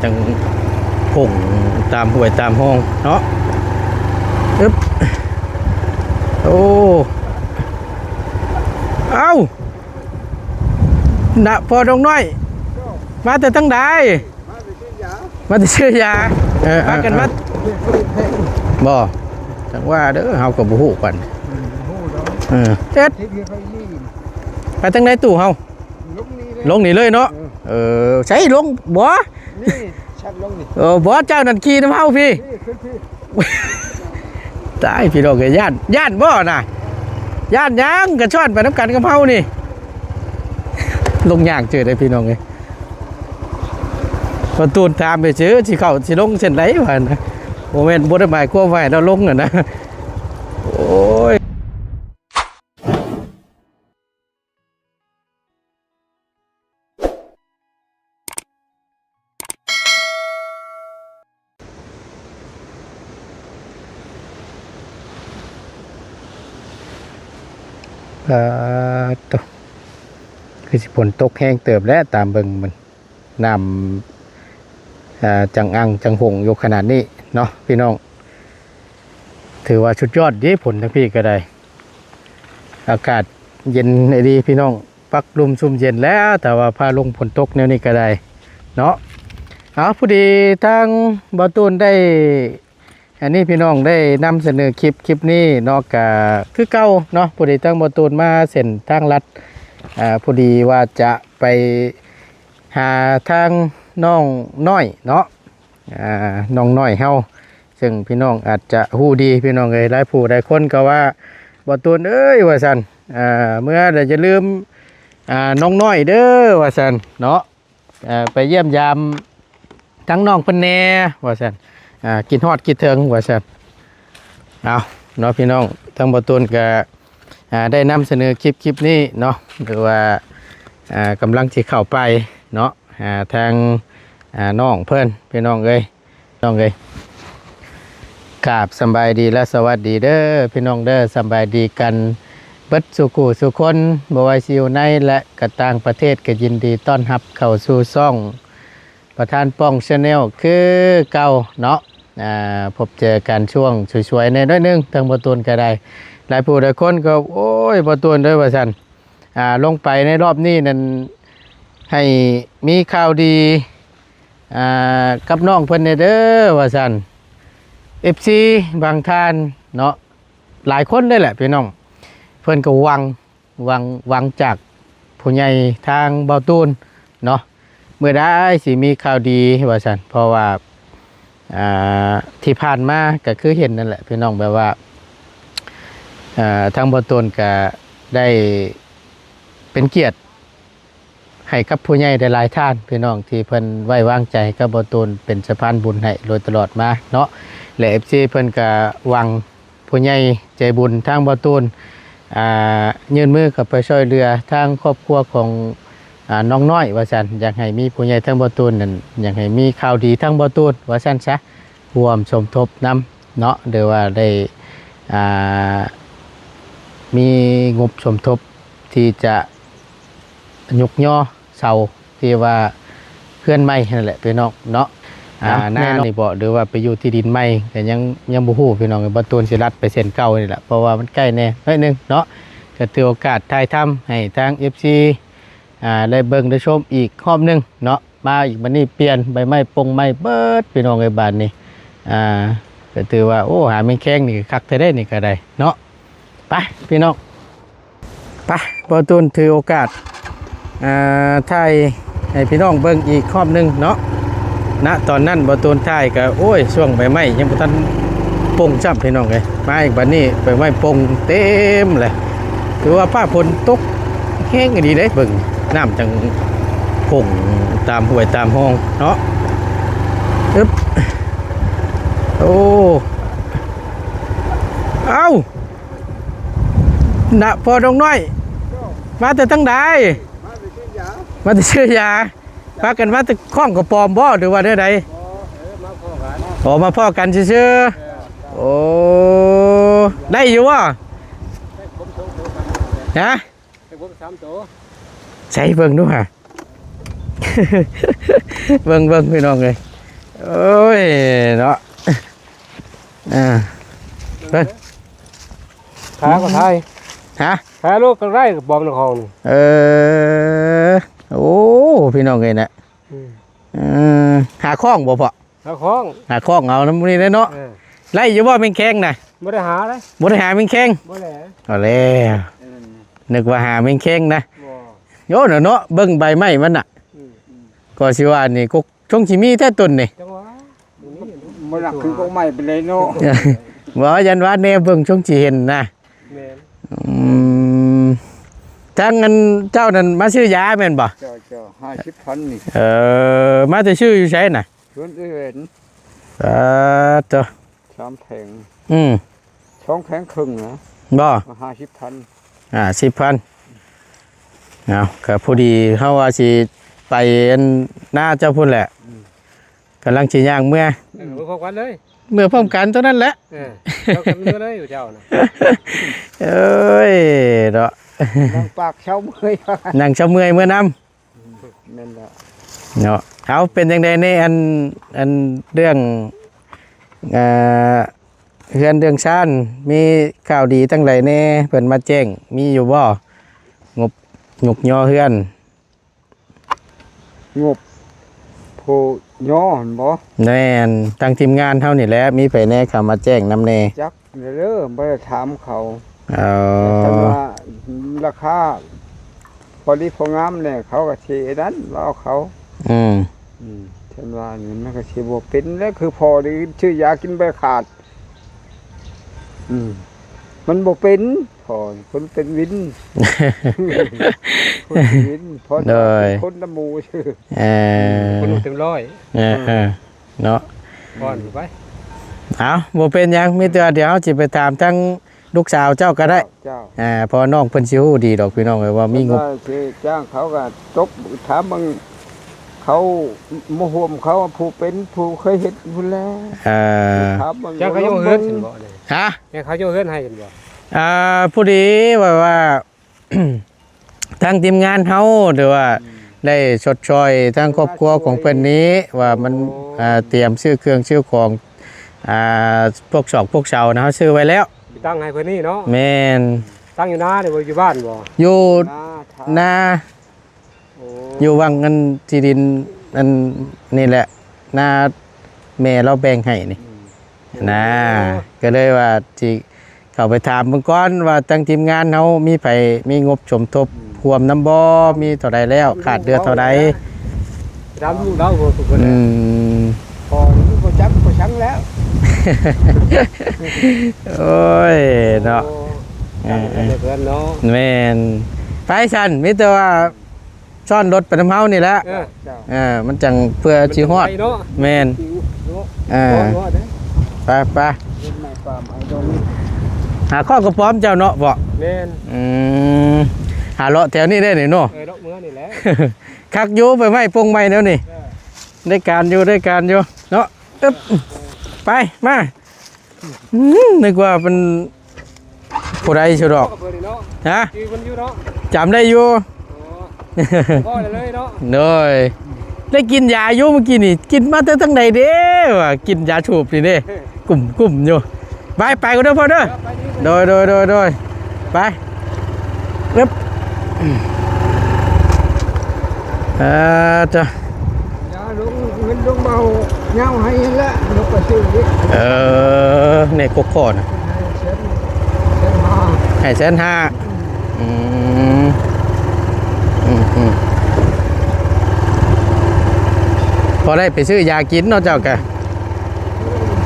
ຈັ່ງພົງຕາມຫ້ວຍຕາມຮ່ອງເນາະ. ອຶບ ໂອ້ ເອົ້າ ນະ ພໍ່ນ້ອງນ້ອຍ ມາແຕ່ທາງໃດ? ມາແຕ່ຊື້ຢາ ມາແຕ່ຊື້ຢາ. ເອີ ພາກັນມາ ເອີ ບໍ່ ຈັ່ງວ່າເດີ ເຮົາກໍບໍ່ຮູ້ກັນ. ອືມ ບໍ່ຮູ້ດອກ. ເອີ ເຈັດ ໄປທາງໃດຕູ້ເຮົາ? ລົງນີ້ເລີຍ ລົງນີ້ເລີຍເນາະ. ເອີ ເອີ ໃສລົງ ບໍ່ ນີ້ ຊັກລົງນີ້. ເອີ ບໍ່ ເຈົ້ານັ້ນຂີ່ນຳເຮົາພີ້ ນີ້ຂຶ້ນພີ້. ຕາຍ ພີ່ນ້ອງເອີຍ ຢ້ານ ຢ້ານບໍ່ນະ? ຢ້ານຫຍັງ ກະຊ້ອນໄປນຳກັນກັບເຮົານີ້. ລົງຍ່າງເຈີໄດ໋ ພີ່ນ້ອງເອີຍ. ປະຕູນຖາມໄປຊື່ ຊິເຂົ້າ ຊິລົງເສັ້ນໃດວ່ານະ? ບໍ່ແມ່ນ ບໍ່ໄດ້ໝາຍຄວາມວ່າໃຫ້ລາວລົງຫັ້ນນະ. ໂອ້ຍ. ປາດໂທ້ ຄືຊິຝົນຕົກແຮງເຕີບແຫຼະ ຕາມເບິ່ງມັນ ນ້ຳ ອ່າ ຈັງອັ່ງຈັງຫົງຢູ່ຂະໜາດນີ້ເນາະ ພີ່ນ້ອງ. ຖືວ່າສຸດຍອດເດ້ ຝົນທາງພີ້ກໍໄດ້ ອາກາດເຢັນອີ່ຫຼີ ພີ່ນ້ອງ. ປັກລຸ່ມຊຸ່ມເຢັນແລ້ວ ຖ້າວ່າຟ້າລົງຝົນຕົກແນວນີ້ກໍໄດ້ເນາະ. ເອົາ ພໍດີທາງບ່າວຕູນໄດ້ ອັນນີ້ ພີ່ນ້ອງ ໄດ້ນຳສະເໜີຄລິບ ຄລິບນີ້ເນາະ ກະຄືເກົ່າເນາະ. ພໍດີທາງບ່າວຕູນມາເສັ້ນທາງລັດ ອ່າ ພໍດີວ່າຈະໄປຫາທາງນ້ອງນ້ອຍເນາະ ອ່າ ນ້ອງນ້ອຍເຮົາ ເຊິ່ງພີ່ນ້ອງອາດຈະຮູ້ດີ ພີ່ນ້ອງເອີຍ. ຫຼາຍຜູ້ຫຼາຍຄົນກໍວ່າ ບ່າວຕູນເອີຍ ວ່າຊັ້ນ ເມື່ອໃດຢ່າລືມ ອ່າ ນ້ອງນ້ອຍເດີ ວ່າຊັ້ນເນາະ. ໄປຢ້ຽມຢາມທັງນ້ອງເພິ່ນແດ່ ວ່າຊັ້ນ ຄິດຮອດຄິດເຖິງ ວ່າຊັ້ນ. ເອົາເນາະ ພີ່ນ້ອງ ທາງບ່າວຕູນກໍ ອ່າ ໄດ້ນຳສະເໜີຄລິບ ຄລິບນີ້ເນາະ ຫຼືວ່າ ອ່າ ກຳລັງຊິເຂົ້າໄປເນາະ ຫາທາງ ອ່າ ນ້ອງເພິ່ນ ພີ່ນ້ອງເອີຍ. ນ້ອງເອີຍ ກາບສຳບາຍດີ ແລະ ສະຫວັດດີເດີ ພີ່ນ້ອງເດີ. ສຳບາຍດີກັນເບິດສູ່ຄູ່ສູ່ຄົນ ບໍ່ວ່າຊິຢູ່ໃນ ແລະ ກະຕ່າງປະເທດ ກະຍິນດີຕ້ອນຮັບເຂົ້າສູ່ຊ່ອງປະທານປ່ອງ Channel ຄືເກົ່າເນາະ. ອ່າ ພົບເຈີກັນຊ່ວງສວຍໆ ແດ່ໜ້ອຍໜຶ່ງ ທາງບ່າວຕູນກະໄດ້ ຫຼາຍຜູ້ຫຼາຍຄົນກໍ ໂອ້ຍ ບ່າວຕູນເດີ ວ່າຊັ້ນ ອ່າ ລົງໄປໃນລອບນີ້ນັ້ນ ໃຫ້ມີຂ່າວດີ ອ່າ ກັບນ້ອງເພິ່ນແດ່ເດີ ວ່າຊັ້ນ. ເອັຟຊີ ບາງທ່ານເນາະ ຫຼາຍຄົນເດ້ແຫຼະ ພີ່ນ້ອງ ເພິ່ນກໍຫວັງ ຫວັງ ຫວັງຈາກຜູ້ໃຫຍ່ທາງບ່າວຕູນເນາະ ເມື່ອໃດຊິມີຂ່າວດີ ວ່າຊັ້ນ. ເພາະວ່າ ອ່າ ທີ່ຜ່ານມາກໍຄືເຫັນນັ້ນແຫຼະ ພີ່ນ້ອງ ແບບວ່າ ອ່າ ທາງບ່າວຕູນກໍໄດ້ເປັນກຽດ ໃຫ້ກັບຜູ້ໃຫຍ່ຫຼາຍໆທ່ານ ພີ່ນ້ອງ ທີ່ເພິ່ນໄວ້ວາງໃຈໃຫ້ກັບບ່າວຕູນເປັນສະພານບຸນໃຫ້ໂດຍຕະຫຼອດມາເນາະ ແລະ ເອັຟຊີ ເພິ່ນກະຫວັງ ຜູ້ໃຫຍ່ໃຈບຸນທາງບ່າວຕູນ ອ່າ ຍື່ນມືເຂົ້າໄປຊ່ວຍເຫຼືອທາງຄອບຄົວຂອງ ອ່າ ນ້ອງນ້ອຍ ວ່າຊັ້ນ. ຢາກໃຫ້ມີຜູ້ໃຫຍ່ທາງບ່າວຕູນນັ້ນ ຢາກໃຫ້ມີຂ່າວດີທາງບ່າວຕູນ ວ່າຊັ້ນຊະ ຮ່ວມສົມທົບນຳເນາະ ຫຼືວ່າໄດ້ ອ່າ ມີງົບສົມທົບທີ່ຈະ ຍົກຍໍເສົາທີ່ວ່າເຮືອນໃໝ່ຫັ້ນແຫຼະ ພີ່ນ້ອງເນາະ. ອ່າ ນານີ້ບໍ ຫຼືວ່າໄປຢູ່ທີ່ດິນໃໝ່ ກໍຍັງ ຍັງບໍ່ຮູ້ ພີ່ນ້ອງ. ບ່າວຕູນຊິລັດໄປເສັ້ນເກົ່ານີ້ແຫຼະ ເພາະວ່າມັນໃກ້ແດ່ໜ້ອຍໜຶ່ງເນາະ. ກໍຖືໂອກາດຖ່າຍທຳໃຫ້ທາງ ເອັຟຊີ ອ່າ ໄດ້ເບິ່ງໄດ້ຊົມອີກຮອບໜຶ່ງເນາະ. ມາອີກບັດນີ້ ປ່ຽນໃບໄມ້ປົງໃໝ່ເບິດ ພີ່ນ້ອງເອີຍ ບາດນີ້. ອ່າ ກໍຖືວ່າ ໂອ້ ຫາແມງແຄງນີ້ກໍຄັກແທ້ເດ້ ນີ້ກໍໄດ້ເນາະ. ໄປ ພີ່ນ້ອງ ໄປ ບ່າວຕູນຖືໂອກາດ ອ່າ ຖ່າຍໃຫ້ພີ່ນ້ອງເບິ່ງອີກຮອບໜຶ່ງເນາະ. ນະ ຕອນນັ້ນບ່າວຕູນຖ່າຍກໍ ໂອ້ຍ ຊ່ວງໃບໄມ້ຍັງບໍ່ທັນປົງຊ້ຳ ພີ່ນ້ອງເອີຍ. ມາອີກບັດນີ້ ໃບໄມ້ປົງເຕັມເລີຍ ຖືວ່າຟ້າຝົນຕົກແຮງອີ່ຫຼີເດ້. ເບິ່ງ ນ້ຳຈັ່ງພົງຕາມຫ້ວຍຕາມຮ່ອງເນາະ. ອຶບ ໂອ້ ເອົ້າ ນະ ພໍ່ນ້ອງນ້ອຍ ມາແຕ່ທາງໃດ? ມາແຕ່ຊື້ຢາ ມາແຕ່ຊື້ຢາ. ພາກັນມາແຕ່ຄ້ອງກະປອມບໍ່ ຫຼືວ່າແນວໃດ? ອໍ ມາພໍ້ກັນ ອໍ ມາພໍ້ກັນຊື່ໆ. ໂອ້ ໄດ້ຢູ່ບໍ່? ຮະ? ໃສ່ເບິ່ງດູຫາ ເບິ່ງ ເບິ່ງ ພີ່ນ້ອງເອີຍ. ໂອ້ຍເນາະ ເອີ ເບິ່ງ ຂາກໍຖ່າຍ ຮະ ຂາໂລກກໍໄດ້ ກະປອມນະຄອນ ເອີ ໂອ້ ພີ່ນ້ອງເອີຍນະ ອືມ ເອີ ຫາຄ້ອງບໍ່ພໍ່? ຫາຄ້ອງ ຫາຄ້ອງເອົານຳນີ້ແຫຼະເນາະ ເອີ ໄດ້ຢູ່ບໍ່ແມງແຄງນະ? ບໍ່ໄດ້ຫາເດ້ ບໍ່ໄດ້ຫາແມງແຄງ ບໍ່ແຫຼະ ເອົາແລ້ວ ເອີ ນຶກວ່າຫາແມງແຄງນະ ບໍ່ ໂອ້ ເນາະ ເບິ່ງໃບໄມ້ມັນນະ ອືມ ກໍຊິວ່ານີ້ ຄົງຊິມີແທ້ຕົ້ນນີ້ ຈັງຫວະ ບໍ່ນັບຄືກົກໄມ້ປານໃດເນາະ ບໍ່ ຢ້ານວ່າແນມເບິ່ງຊົງຊິເຫັນນະ ແມ່ນ ອືມ ທາງອັນເຈົ້ານັ້ນມາຊື້ຢາແມ່ນບໍ່? ເຈົ້າ ເຈົ້າ ຫ້າສິບພັນນີ້ ເອີ ມາແຕ່ຊື້ຢູ່ໃສນະ? ສວນເອື້ອຍແຫວນ ສາທຸ ສາມແຜງ ອືມ ສອງແຜງເຄິ່ງນະ ບໍ່ ຫ້າສິບພັນ ຫ້າສິບພັນ ເອົາ ກະພໍດີເຮົາວ່າຊິໄປອັນນາເຈົ້າພຸ້ນແຫຼະ ອືມ ກຳລັງຊິຍ່າງເມືອ ເອີ ເມືອພ້ອມກັນເລີຍ ເມືອພ້ອມກັນເທົ່ານັ້ນແຫຼະ ເອີ ເຈົ້າກັນເມືອເລີຍເຈົ້ານະ ເອີຍເນາະ ນັ່ງປາກເຊົາເມື່ອຍ ນັ່ງເຊົາເມື່ອຍເມືອນຳ ແມ່ນແລ້ວ ເນາະ ເອົາ ເປັນຈັ່ງໃດແດ່ ອັນ ອັນເລື່ອງ ເອີ ເຮືອນເລື່ອງຊານ ມີຂ່າວດີຈັ່ງໃດແດ່ ເພິ່ນມາແຈ້ງ ມີຢູ່ບໍ່? ງົບ ຍົກຍໍເຮືອນ ງົບຜູ້ຍໍຫັ້ນບໍ່? ແມ່ນ ທາງທີມງານເຮົານີ້ແຫຼະ ມີໃຜແດ່ເຂົ້າມາແຈ້ງນຳແດ່? ຈັກ ເດີ ບໍ່ໄດ້ຖາມເຂົາ ເອີ ແຕ່ຄັນວ່າລາຄາພໍດີພໍງາມແດ່ ເຂົາກໍຊິອັນນັ້ນ ເວົ້າເຂົາ ອືມ ອືມ ຄັນວ່ານີ້ມັນກໍຊິບໍ່ເປັນແຫຼະ ຄືພໍດີຊື້ຢາກິນບໍ່ຂາດ ອືມ ມັນບໍ່ເປັນ ພໍຄົນເປັນວິນ ຄົນເປັນວິນ ພໍ ໂດຍ ເປັນຄົນນຳໝູ່ຊື່ ເອີ ຄົນເຕັມຮ້ອຍ ເອີ ເອີ ເນາະ ກ່ອນໄປ ເອົາ ບໍ່ເປັນຫຍັງ ມີແຕ່ວ່າດຽວເຮົາຊິໄປຖາມທາງລູກສາວເຈົ້າກໍໄດ້ ເຈົ້າ ເຈົ້າ ອ່າ ເພາະນ້ອງເພິ່ນຊິຮູ້ດີດອກ ພີ່ນ້ອງເອີຍ ວ່າມີງົບ ເພິ່ນວ່າຊິຈ້າງເຂົາກໍຕົກ ຖາມເບິ່ງເຂົາ ໝູ່ຮ່ວມເຂົາ ຜູ້ເປັນ ຜູ້ເຄີຍເຮັດພຸ້ນແຫຼະ ເອີ ຖາມເບິ່ງ ເຈົ້າກໍຢູ່ເຮືອນ ເບິ່ງ ຊັ້ນບໍ່ນີ້ ຮະ ແມ່ນເຂົາຢູ່ເຮືອນໃຫ້ກັນບໍ່? ອ່າ ພໍດີວ່າ ວ່າ ທາງທີມງານເຮົາ ຫຼືວ່າ ອືມ ໄດ້ຊົດຊ່ອຍທາງຄອບຄົວຂອງເພິ່ນນີ້ ວ່າມັນ ໂອ້ ອ່າ ຕຽມຊື້ເຄື່ອງຊື້ຂອງ ອ່າ ພວກສອກພວກເສົານະ ເຮົາຊື້ໄວ້ແລ້ວ ໄປຕັ້ງໃຫ້ເພິ່ນນີ້ເນາະ ແມ່ນ ຕັ້ງຢູ່ນານີ້ບໍ່ ຢູ່ບ້ານບໍ່? ຢູ່ນາ ນາ ໂອ້ ຢູ່ຫວ່າງອັນທີ່ດິນອັນນີ້ແຫຼະ ນາແມ່ລາວແບ່ງໃຫ້ນີ້ ອືມ ນາ ໂອ້ ກໍເລີຍວ່າຊິເຂົ້າໄປຖາມເບິ່ງກ່ອນວ່າທາງທີມງານເຮົາມີໃຜມີງົບສົມທົບ ອືມ ຮ່ວມນຳບໍ່ ມີເທົ່າໃດແລ້ວ ຂາດເຫຼືອເທົ່າໃດ ຖາມລູກລາວບໍ່ ທຸກຄົນ ອືມ ພໍຮູ້ບໍ່ຈັກບໍ່ຊັງແລ້ວ ໂອ້ຍເນາະ ໂອ້ ເອີ ເອີ ເອີ ເນາະ ແມ່ນ ໄປຊັ້ນ ມີແຕ່ວ່າ ຊ້ອນລົດໄປນຳເຮົານີ້ແຫຼະ ເອີ ເອີ ມັນຈັ່ງເພື່ອຊິຮອດ ມັນໄວເນາະ ແມ່ນ ເອີ ຮອດເນາະ ໄປ ໄປ ຫາຂໍ້ກະປອມເຈົ້າເນາະ ບໍ່ ແມ່ນ ອືມ ຫາເລາະແຖວນີ້ໄດ້ນີ້ເນາະ ເອີ ເລາະເມືອງນີ້ແຫຼະ ຄັກຢູ່ ໃບໄມ້ປົງໄມ້ແນວນີ້ ເອີ ໄດ້ການຢູ່ ໄດ້ການຢູ່ເນາະ ອຶບ ໄປ ມາ ອືມ ນຶກວ່າເປັນຜູ້ໃດຊິດອກ ເນາະ ຮະ ຊື່ມັນຢູ່ເນາະ ຈຳໄດ້ຢູ່ ໂອ້ ພໍໄດ້ເລີຍເນາະ ໂດຍ ໄດ້ກິນຢາຢູ່ມື້ກີ້ນີ້ ກິນມາແຕ່ທາງໃດເດ້ ວ່າກິນຢາສູບນີ້ເດ້ ກຸ້ມໆຢູ່ ໄປ ໄປກ່ອນເດີພໍ່ເດີ ໄປດີ ໂດຍ ໂດຍ ໂດຍ ໂດຍ ໄປ ອຶບ ອ່າ ຈ້ະ ຢ່າລົງ ເງິນລົງເບົາຍາວໃຫ້ແຫຼະ ລົງໄປຊື້ເດ້ ເອີ ໃນກົກຄໍນະ ໃຫ້ແສນ ແສນຫ້າ ໃຫ້ແສນຫ້າ ອືມ ອືມ ອືມ ພໍໄດ້ໄປຊື້ຢາກິນເນາະເຈົ້າກະ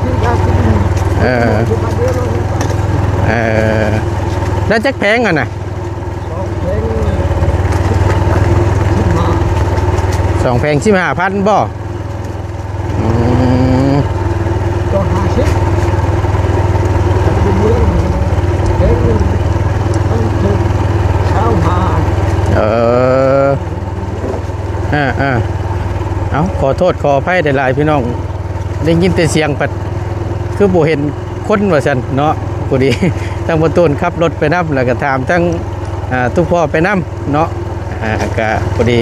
ຊື້ຢາກິນ ເອີ ເອີ ແລ້ວຈັກແຜງຫັ້ນນະ? ສອງແຜງສິບຫ້າ ສອງແຜງສິບຫ້າພັນບໍ່? ອືມ ສອງຫ້າສິບ ເອີ ເອີ ເອີ ເອົາ ຂໍໂທດຂໍອະໄພຫຼາຍໆ ພີ່ນ້ອງ ໄດ້ຍິນແຕ່ສຽງ ພັດຄືບໍ່ເຫັນຄົນວ່າຊັ້ນເນາະ. ພໍດີທາງພໍ່ຕູນຂັບລົດໄປນຳ ແລ້ວກໍຖາມທາງ ອ່າ ຕຸພໍ່ໄປນຳເນາະ ອ່າ ກໍພໍດີ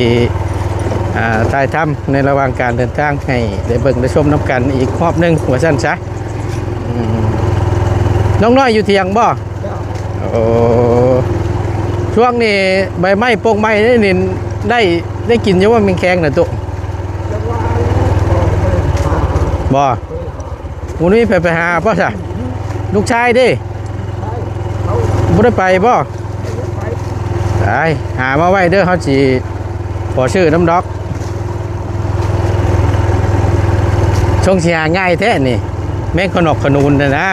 ອ່າ ຖ່າຍທຳໃນລະຫວ່າງການເດີນທາງ ໃຫ້ໄດ້ເບິ່ງໄດ້ຊົມນຳກັນອີກຮອບໜຶ່ງວ່າຊັ້ນຊະ. ອືມ ນ້ອງນ້ອຍຢູ່ຖຽງບໍ່? ເຈົ້າ. ໂອ້ ຊ່ວງນີ້ໃບໄມ້ປົກໄມ້ນີ້ໄດ້ ໄດ້ກິນຢູ່ບໍ່ ແມງແຄງນະຕຸ? ບໍ່. ມື້ນີ້ໄປ ໄປຫາບໍ່ຊະ? ລູກຊາຍເດ້? ບໍ່ໄດ້ໄປບໍ່? ຕາຍ ຫາມາໄວ້ເດີ ເຮົາຊິຂໍຊື້ນຳດອກ. ຊົງຊິຫາງ່າຍແທ້ນີ້ ແມງຂະໜອກຂະນູນນະນະ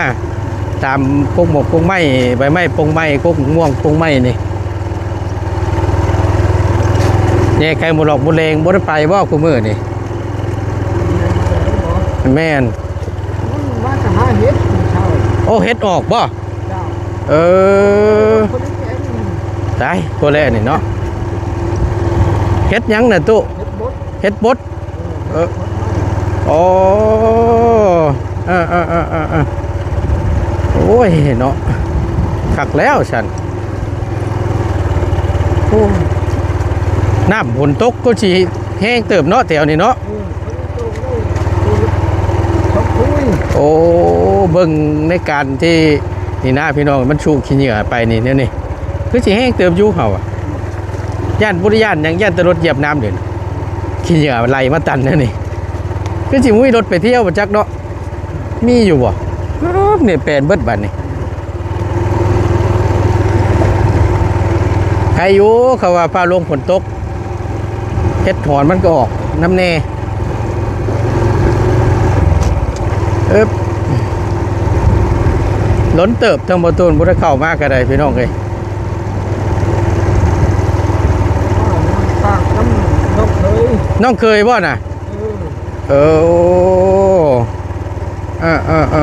ຕາມກົກໝົກກົກໄມ້ ໃບໄມ້ປົກໄມ້ ກົກມ່ວງປົກໄມ້ນີ້. ແຍ່ໄຂ່ໝົດດອກໝົດແລງ ບໍ່ໄດ້ໄປບໍ່ຄູ່ມື້ນີ້? ແມ່ນ. ມັນມາຈະຫາເຫັດມື້ເຊົ້າ. ໂອ້ ເຫັດອອກບໍ່? ເຈົ້າ. ເອີ ຕາຍ ໂຕແລະນີ້ເນາະ. ເຫັດຫຍັງນະຕຸ? ເຫັດບົດ. ເຫັດບົດ. ເອີ ເອີ ໂອ້ ເອີໆໆໆໆ ໂອ້ຍເນາະ ຄັກແລ້ວຊັ້ນ. ໂອ້ ນ້ຳຝົນຕົກກໍຊິແຮງເຕີບເນາະ ແຖວນີ້ເນາະ. ເອີ ຝົນຕົກເລີຍ ຕົກເລີຍ ຕົກຄຸຍ. ໂອ້ ເບິ່ງໃນການທີ່ນີ້ນະພີ່ນ້ອງ ມັນສູ້ຂີ້ເຫຍື້ອໄປນີ້ ແນວນີ້ຄືຊິແຮງເຕີບຢູ່ເຮົາອະ. ຢ້ານບໍ່ໄດ້ຢ້ານຫຍັງ ຢ້ານແຕ່ລົດຢຽບນ້ຳເດ ຂີ້ເຫຍື້ອໄຫຼມາຕັນແນວນີ້ ຄືຊິບໍ່ມີລົດໄປທ່ຽວບໍ່ຈັກເນາະ. ມີຢູ່ບໍ່? ເອີ ນີ້ແປນເບິດບາດນີ້. ໃຄຢູ່ ເຂົາວ່າຟ້າລົງຝົນຕົກ ເຫັດຫອນມັນກໍອອກນຳແດ່. ເອີບ ດົນເຕີບ ທາງບໍ່ຕູນບໍ່ໄດ້ເຂົ້າມາກໍໄດ້ ພີ່ນ້ອງເອີຍ. ຝາກນຳນ້ອງເຂີຍ. ນ້ອງເຂີຍບໍ່ນະ? ເອີ ເອີ ເອີ ເອີ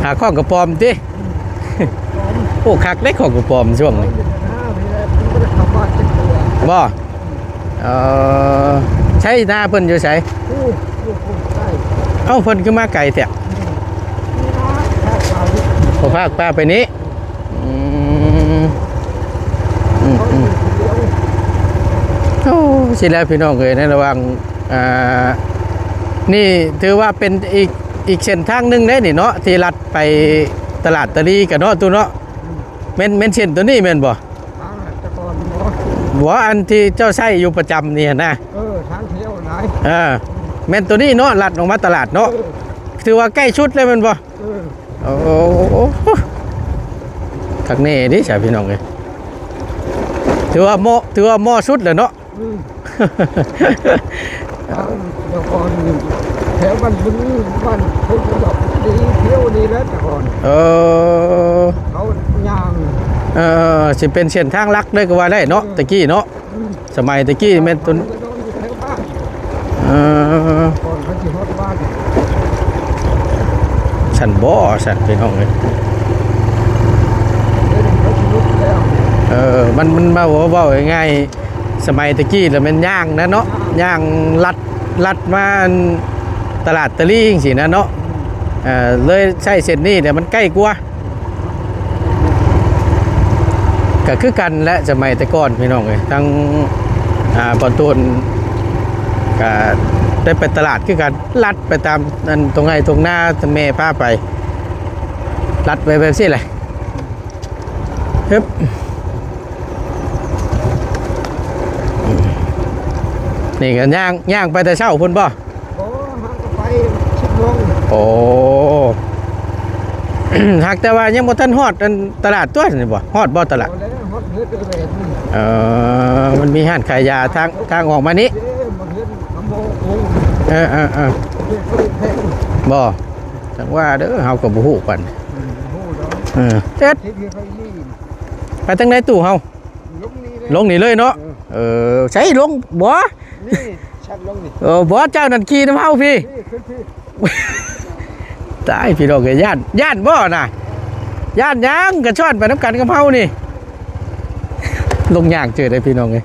ຫາຂອງກະປອມຕິ? ໂອ້ ຄັກເດ້ຂອງກະປອມຊ່ວງນີ້. ບໍ່? ເອີ ໃຊ້ນາເພິ່ນຢູ່ໃສ? ເອົ້າ ເພິ່ນຄືມາໄກແທ້? ບໍ່ພາກປ້າໄປນີ້. ອືມ ອືມ ອືມ ໂອ້ ຊິແລ້ວພີ່ນ້ອງເອີຍ ໃນລະຫວ່າງ ອ່າ ນີ້ຖືວ່າເປັນອີກ ອີກເສັ້ນທາງໜຶ່ງເດ້ນີ້ເນາະ ທີ່ລັດໄປຕະຫຼາດຕາລີກັນເນາະ ຕູ້ເນາະ. ແມ່ນ ແມ່ນເສັ້ນໂຕນີ້ແມ່ນບໍ່? ທາງແຕ່ກ່ອນບໍ່? ບໍ່ ອັນທີ່ເຈົ້າໃຊ້ຢູ່ປະຈຳນີ້ຫັ້ນນະ. ເອີ ທາງທ່ຽວຫຼາຍ. ເອີ ແມ່ນໂຕນີ້ເນາະ ລັດອອກມາຕະຫຼາດເນາະ. ເອີ ຖືວ່າໃກ້ສຸດແລ້ວແມ່ນບໍ່? ເອີ ໂອ້ ຄັກແນ່ເດ້ຊະພີ່ນ້ອງເອີຍ ຖືວ່າເໝາະ ຖືວ່າເໝາະສຸດແລ້ວເນາະ. ອືມ ແຕ່ກ່ອນແຖວບ້ານບຸນ ບ້ານຄົນດອກດີ ທ່ຽວນີ້ແຫຼະແຕ່ກ່ອນ. ເອີ ເຂົາຍ່າງ ເອີ ຊິເປັນເສັ້ນທາງຫຼັກເລີຍກໍວ່າໄດ້ເນາະ ອືມ ແຕ່ກີ້ເນາະ. ອືມ ສະໄໝແຕ່ກີ້ແມ່ນຕົນ ເອີ ກ່ອນເຂົາຊິຮອດບ້ານ ຊັ້ນບໍ່ຊັ້ນພີ່ນ້ອງເອີຍ. ເອີ ມັນ ມັນມາເວົ້າ ເວົ້າງ່າຍໆ ສະໄໝແຕ່ກີ້ລະແມ່ນຍ່າງນະເນາະ ຍ່າງລັດ ລັດມາອັນຕະຫຼາດຕາລີຈັ່ງຊີ້ນະເນາະ. ເອີ ເລີຍໃຊ້ເສັ້ນນີ້ແຫຼະ ມັນໃກ້ກວ່າ. ກະຄືກັນແຫຼະ ສະໄໝແຕ່ກ່ອນພີ່ນ້ອງເອີຍ ທັງ ອ່າ ປະຕູນກະໄດ້ໄປຕະຫຼາດຄືກັນ ລັດໄປຕາມອັນທົ່ງໄຮ່ທົ່ງນາ ແມ່ພາໄປ ລັດໄປແບບຊີ້ແຫຼະ. ຮຶບ ນີ້ກະຍ່າງ ຍ່າງໄປແຕ່ເຊົ້າພຸ້ນບໍ່? ບໍ່ ຫາກໍໄປສິບໂມງ. ໂອ້ ຫາກແຕ່ວ່າຍັງບໍ່ທັນຮອດອັນຕະຫຼາດຕົວະນີ້ບໍ່? ຮອດບໍ່ຕະຫຼາດ? ບໍ່ແລ້ວ ຮອດເຮືອນແລ້ວ. ເອີ ມັນມີຮ້ານຂາຍຢາທາງ ທາງອອກມານີ້. ເອີ ເອີ ເອີ ບໍ່ ຈັ່ງວ່າເດີ ເຮົາກໍບໍ່ຮູ້ປານໃດ. ເອີ ເຈັດ ໄປທາງໃດຕູ້ເຮົາ? ລົງນີ້ເລີຍເນາະ. ເອີ ໃສລົງ ບໍ່ ນີ້ ຊັດລົງນີ້. ເອີ ບໍ່ ເຈົ້ານັ້ນຂີ່ນຳເຮົາພີ້. ຕາຍ ພີ່ນ້ອງເອີຍ ຢ້ານ ຢ້ານບໍ່ນະ? ຢ້ານຫຍັງ ກະຊ້ອນໄປນຳກັນກັບເຮົານີ້. ລົງຍ່າງເຈີໄດ້ພີ່ນ້ອງເອີຍ.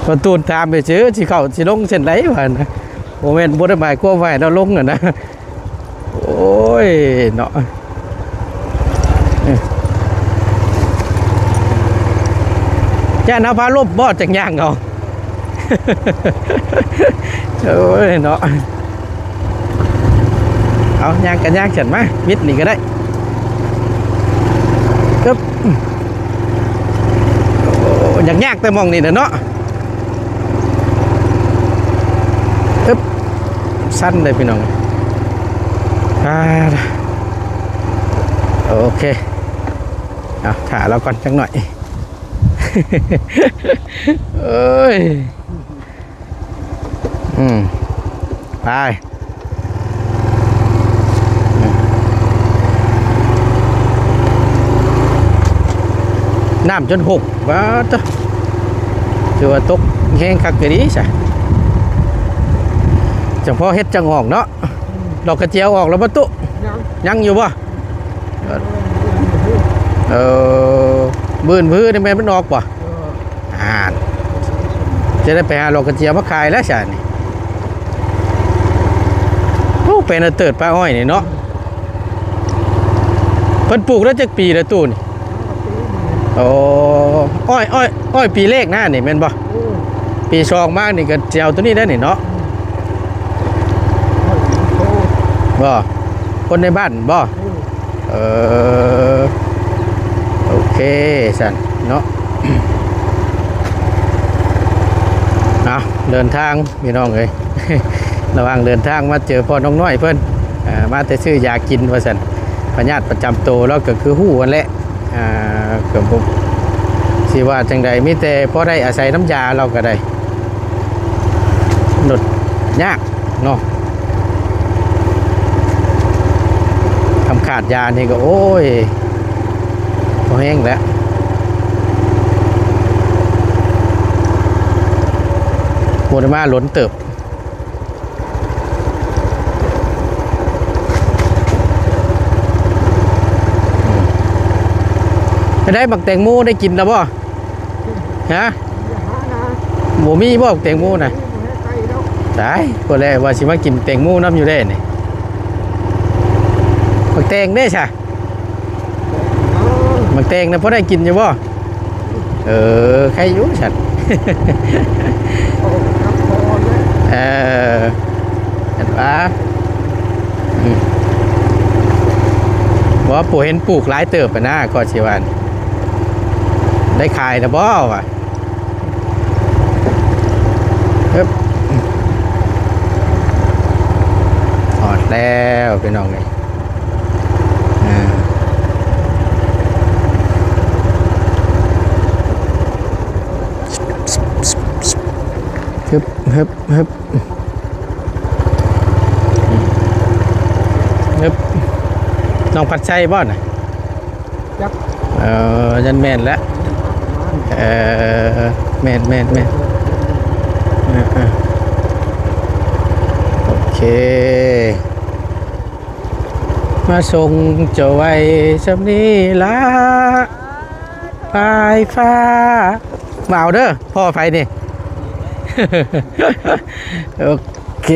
ປະຕູນຖາມໄປຊື່ ຊິເຂົ້າ ຊິລົງເສັ້ນໃດວ່ານະ? ບໍ່ແມ່ນ ບໍ່ໄດ້ໝາຍຄວາມວ່າໃຫ້ລາວລົງຫັ້ນນະ. ໂອ້ຍເນາະ ເອີ ເອີ ຢ້ານເຮົາພາລົບບໍ່ ຈັ່ງຍ່າງເອົາ. ໂອ້ຍເນາະ ເອົາ ຍ່າງກໍຍ່າງຊັ້ນ ມາ ວິດນີ້ກໍໄດ້. ອຶບ ໂອ້ ຍາກໆ ແຕ່ໝ່ອງນີ້ແຫຼະເນາະ. ອຶບ ຊັນເດ້ພີ່ນ້ອງ. ອ່າ ໂອເຄ ເອົາ ຖ້າລາວກ່ອນຈັກໜ້ອຍ. ເອີຍ ອືມ ໄປ ນ້ຳຈົນຫົກ ບາດ ຖືວ່າຕົກແຮງຄັກອີ່ຫຼີຊະ. ຈັ່ງພໍເຮັດຈັ່ງອອກເນາະ. ດອກກະເຈຍອອກແລ້ວບໍ່ຕຸ? ຍັງ ຍັງຢູ່ບໍ່? ເອີ ບືນພື້ນີ້ແມ່ນມັນອອກບໍ່? ອ່ານ ຈະໄດ້ໄປຫາດອກກະເຈຍມາຂາຍແລ້ວຊະນີ້. ໂອ້ ເປັນເຕີດປາອ້ອຍນີ້ເນາະ. ເພິ່ນປູກໄດ້ຈັກປີແລ້ວຕູ້ນີ້? ໂອ້ ອ້ອຍ ອ້ອຍ ອ້ອຍປີແລກນະນີ້ແມ່ນບໍ່? ເອີ ປີສອງມານີ້ກໍຊິເອົາໂຕນີ້ໄດ້ນີ້ເນາະ. ບໍ່ ຄົນໃນບ້ານບໍ່? ເອີ ເອີ ໂອເຄຊັ້ນເນາະ. ເອົາ ເດີນທາງພີ່ນ້ອງເອີຍ ລະຫວ່າງເດີນທາງມາເຈີພໍ່ນ້ອງນ້ອຍເພິ່ນ ອ່າ ມາແຕ່ຊື້ຢາກິນວ່າຊັ້ນ ພະຍາດປະຈຳໂຕ ລາວກໍຄືຮູ້ຫັ້ນແຫຼະ. ອ່າ ກໍບໍ່ຊິວ່າຈັ່ງໃດ ມີແຕ່ພໍໄດ້ອາໄສນຳຢາລາວກໍໄດ້ ລົດຍາກເນາະ. ຄຳຂາດຢານີ້ກໍ ໂອ້ຍ ພໍແຮງແຫຼະ ບໍ່ໄດ້ມາດົນເຕີບ. ໄດ້ບັກແຕງໂມໄດ້ກິນແລ້ວບໍ່? ຮະ? ບໍ່ມີບໍ່ບັກແຕງໂມນະ? ຕາຍ ພຸ້ນແຫຼະ ວ່າຊິມາກິນແຕງໂມນຳຢູ່ແດ່ນີ້. ບັກແຕງເດ້ຊະ? ບັກແຕງນະ ພໍໄດ້ກິນຢູ່ບໍ່? ເອີ ໄຄຢູ່ຊັ້ນ. ເອີ ເຫັນປະ? ອືມ ບໍ່ ປູກ ເຫັນປູກຫຼາຍເຕີບຫັ້ນນະ ກໍຊິວ່າ ໄດ້ຂາຍແລ້ວບໍ່ວະ? ເອີບ ຮອດແລ້ວພີ່ນ້ອງເອີຍ. ອ່າ ຮຶບ ຮຶບ ຮຶບ ຮຶບ ນ້ອງພັດໄຊບໍ່ນະ? ຈັກ ເອີ ຢັນແມ່ນແຫຼະ. ເອີ ແມ່ນໆໆ ເອີ ເອີ ໂອເຄ. ມາສົ່ງເຈົ້າໄວ້ຊ່ຳນີ້ລະ ປາຍຟ້າ. ມາເອົາເດີ ພໍ່ໃຜນີ້? ໂອເຄ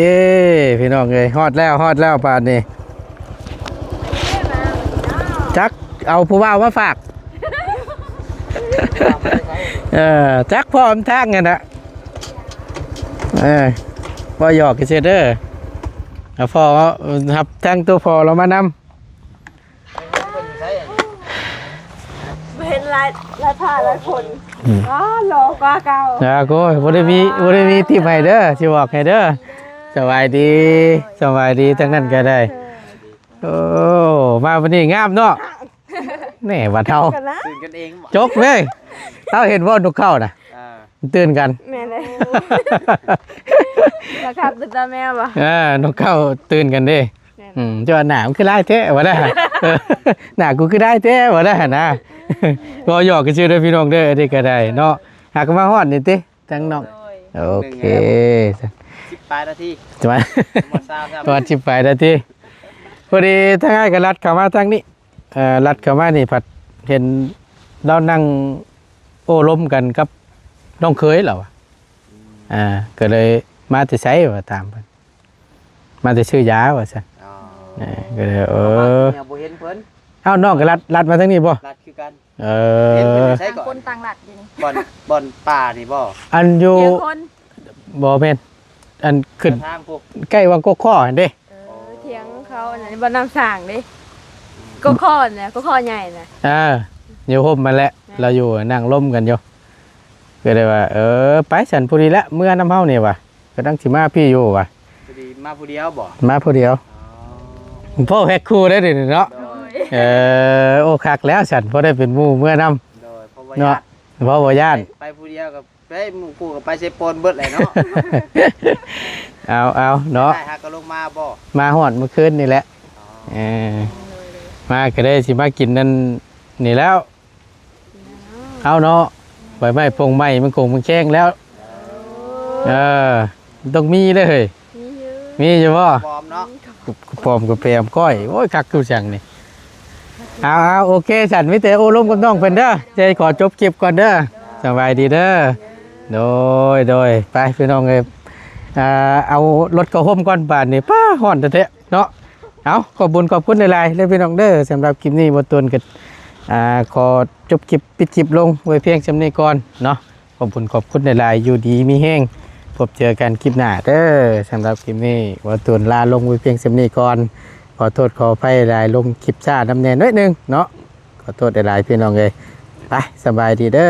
ພີ່ນ້ອງເອີຍ ຮອດແລ້ວ ຮອດແລ້ວບາດນີ້. ຈັກ ເອົາຜູ້ບ່າວມາຝາກ. ເອີ ຈັກພໍ່ນຳທາງຫັ້ນນະ. ເອີ ບໍ່ ຢອກຊື່ໆເດີ. ເອົາພໍ່ ຮັບທັງໂຕພໍ່ລາວມານຳ. ເຫັນຫຼາຍ ຫຼາຍຜ້າຫຼາຍຄົນ. ອືມ ອໍ ຫຼໍ່ກວ່າເກົ່າ. ອ່າ ໂອ້ຍ ບໍ່ໄດ້ມີ ບໍ່ໄດ້ມີຕິບໃຫ້ເດີ ຊິບອກໃຫ້ເດີ. ສະບາຍດີ ສະບາຍດີ ທາງນັ້ນກໍໄດ້. ໂອ້ ມາມື້ນີ້ງາມເນາະ. ແນ່ ວ່າເຮົາ ຕື່ນກັນເອງ ຈົກເວີຍ. ເຮົາເຫັນບໍ່ ນົກເຂົານະ? ອ່າ ຕື່ນກັນ. ແມ່ນເລີຍ. ລາຄາຕື່ນຕາແມວບໍ່? ເອີ ນົກເຂົາຕື່ນກັນເດ້. ແມ່ນ. ອືມ ເຈົ້າວ່າໜ້າມັນຄືຫຼາຍແທ້ວ່າໄດ້. ເອີ ໜ້າກູຄືຫຼາຍແທ້ວ່າໄດ້ຫັ້ນນະ. ກໍຢອກກັນຊື່ເດີພີ່ນ້ອງເດີ ອັນນີ້ກໍໄດ້ເນາະ. ຫາກມາຮອດນີ້ຕິ ທາງນ້ອງ. ໂດຍ ໂອເຄ ສິບປາຍນາທີ ປະມານ ປະມານສິບປາຍນາທີ. ພໍດີທາງອ້າຍກໍລັດເຂົ້າມາທາງນີ້. ເອີ ລັດເຂົ້າມານີ້ ພັດເຫັນລາວນັ່ງໂອ້ລົມກັນກັບນ້ອງເຂີຍລາວວ່າ. ອ່າ ກໍເລີຍ ມາແຕ່ໃສ ວ່າຖາມເພິ່ນ. ມາແຕ່ຊື້ຢາວ່າຊັ້ນ. ອໍ ເອີ ກໍເລີຍ ເອີ ເຮົາບໍ່ເຫັນເພິ່ນ. ເອົ້າ ນ້ອງກໍລັດ ລັດມາທາງນີ້ບໍ່? ລັດຄືກັນ. ເອີ ເພິ່ນຢູ່ໃສ ຕ່າງ ເກາະ ຄົນຕ່າງລັດຢູ່ນີ້ ບ່ອນ ບ່ອນປ່ານີ້ບໍ່? ອັນຢູ່ ເອີ ຄົນ ບໍ່ແມ່ນ ອັນຂຶ້ນ ທາງພຸ້ນ ໃກ້ວັງກົກຄໍ້ຫັ້ນເດ້. ເອີ ຖຽງເຂົາອັນນັ້ນ ບ່ອນນ້ຳສ້າງເດ້ ກົກຄໍ້ນະ ກົກຄໍ້ໃຫຍ່ນະ. ເອີ ຢູ່ຮົ່ມຫັ້ນແຫຼະ ແມ່ນ ລາວຢູ່ນັ່ງລົມກັນຢູ່ ກໍເລີຍວ່າ ເອີ ໄປຊັ້ນ ຜູ້ນີ້ແຫຼະເມືອນຳເຮົານີ້ວ່າ ກຳລັງຊິມາພີ້ຢູ່ວ່າ. ພໍດີມາຜູ້ດຽວບໍ່? ມາຜູ້ດຽວ. ອໍ ພໍແພັກຄູ່ໄດ້ເດນີ້ເນາະ. ໂດຍ ເອີ ໂອ້ ຄັກແລ້ວຊັ້ນ ພໍໄດ້ເປັນໝູ່ເມືອນຳ. ໂດຍ ເພາະບໍ່ ເນາະ ຢ້ານ ເພາະບໍ່ຢ້ານ ໄປ ໄປຜູ້ດຽວກໍ ໄປໝູ່ຄູ່ກໍໄປເຊໂປນເບິດແຫຼະເນາະ. ເອົາ ເອົາເນາະ ໄດ້ຫາກໍລົງມາບໍ່? ມາຮອດມື້ຄືນນີ້ແຫຼະ. ອໍ ເອີ ມາກໍໄດ້ຊິມາກິນນັ້ນນີ້ແລ້ວ. ເອົາເນາະ ໃບໄມ້ປົງໄມ້ມັນຄົງມັນແຂງແລ້ວ. ເອີ ຕ້ອງມີເດ້ເຮີ້ຍ. ມີຢູ່ ມີຢູ່ບໍ່? ປອມເນາະ ປອມກະແປມກ້ອຍ. ໂອ້ຍ ຄັກຄືຫຍັງນີ້. ເອົາໆ ໂອເຄຊັ້ນ ມີແຕ່ໂອ້ລົມກັບນ້ອງເພິ່ນເດີ ຈະຂໍຈົບຄລິບກ່ອນເດີ. ສະບາຍດີເດີ. ໂດຍ ໂດຍ ໄປພີ່ນ້ອງເອີຍ ອ່າ ເອົາລົດເຂົ້າຮົ່ມກ່ອນບາດນີ້. ປ້າ ຮ້ອນແທ້ໆເນາະ. ເອົາ ຂອບບຸນຂອບຄຸນຫຼາຍໆເດີພີ່ນ້ອງເດີ. ສຳລັບຄລິບນີ້ບ່າວຕູນກໍ ອ່າ ຂໍຈົບຄລິບ ປິດຄລິບລົງໄວ້ພຽງສ່ຳນີ້ກ່ອນເນາະ. ຂອບຄຸນຂອບຄຸນຫຼາຍໆ ຢູ່ດີມີແຮງ ພົບເຈີກັນຄລິບໜ້າເດີ. ສຳລັບຄລິບນີ້ ບ່າວຕູນລາລົງໄວ້ພຽງສ່ຳນີ້ກ່ອນ. ຂໍໂທດຂໍອະໄພຫຼາຍ ລົງຄລິບຊ້ານຳແດ່ໜ້ອຍໜຶ່ງເນາະ. ຂໍໂທດຫຼາຍໆ ພີ່ນ້ອງເອີຍ. ໄປ ສະບາຍດີເດີ.